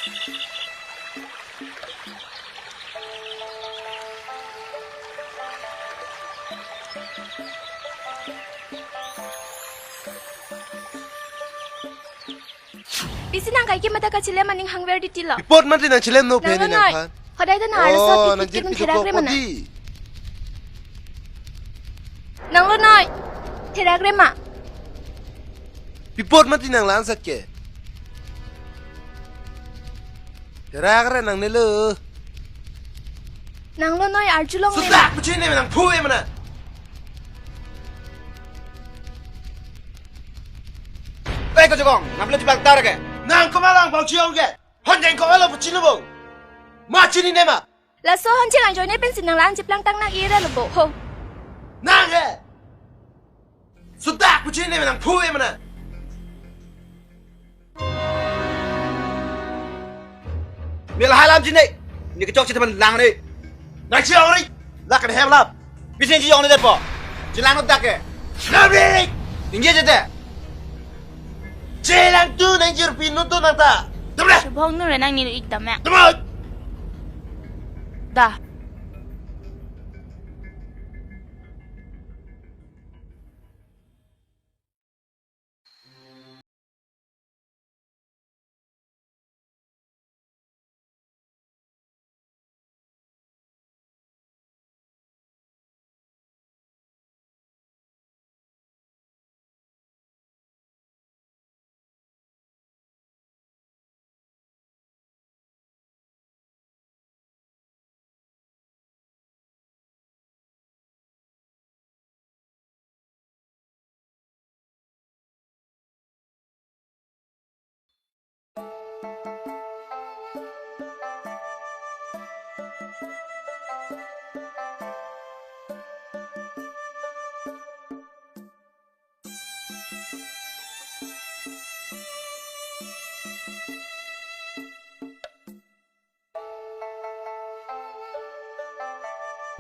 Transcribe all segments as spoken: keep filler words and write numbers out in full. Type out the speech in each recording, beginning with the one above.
Pisi nang kaike mata kachilem aning hangver di tilo. Pi apot mati nang chilem no. Nang phe lo ni noi. Nangphan. Hodai ta nang arloso. Oh, pi nang phit kin jirpi therak dokok re mana. Podi. Nang lo noi. Therak re ma. Pi apot mati nang la-an sat ke. Therak re nang ne lo. Nang lo noi arjulong ne. Sudah, ma. Kucing ne nang phu e mana. Eh, kachokong, nang pilo chiplang tar ke. Nang komat lang bang chiong ke. Hon jeng ko alo puchilo bo. Ma chini ne ma. Laso hon cheng anjoine pensi nang la-an chiplang tang nang ira lo bo. Ho. Nang he. Sudah, kucing ne nang phu e mana. Ne lahai alam chini. Ne kechok chithaman lang ne. Nang chiong ri. Lak ne hem lap. Pisi chiong ne det po. Chilang no dak ke. Nang ri. Ingge je te. Chilang tu nang jirpi nu tu nang ta. Tumre. Chubong nu re nang ni ik dam ya. Tumre. Da.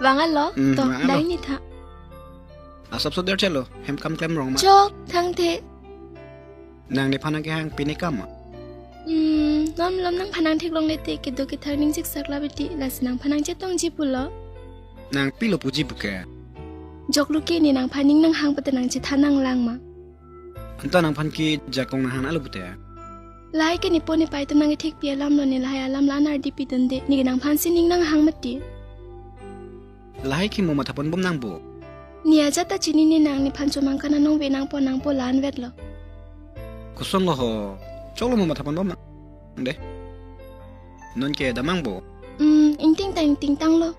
Vang alo. Hmm, to, vang alo. Dai ni tha. Asap so der chelo, hem kam klem rong ma. Chok, thangthe. Nang nephan nang kehang pine kam ma. Hmm, non lom nangphan nang theklongle te kedo kethak ning chiksak la beti, lasi nangphan nang chetongji pulo. Nang pilo puji puke. Jok lo ke ne nangphan ning nanghang pate nang chethan nang lang ma. Anta nangphan ke jakong nanghang alo pute. Lahai ke ne po ne pai ta nang ithik pi alam lo, ne lahai alam la-an ardi pidunde, ne ke nangphan si ning nanghang mati. Lahai ke mo mathapon bom nang bo. Ne ajat ta chinine nang, nephan chomang kana nong ve nangpo nangpo la-an vet lo. Kosonlo ho, choklo mo mathapon bom nang. De. Non ke damnang bo. Hmm, ingting ta ingting tanglo.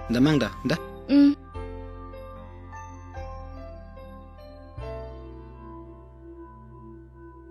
Damnang da, da. Hmm.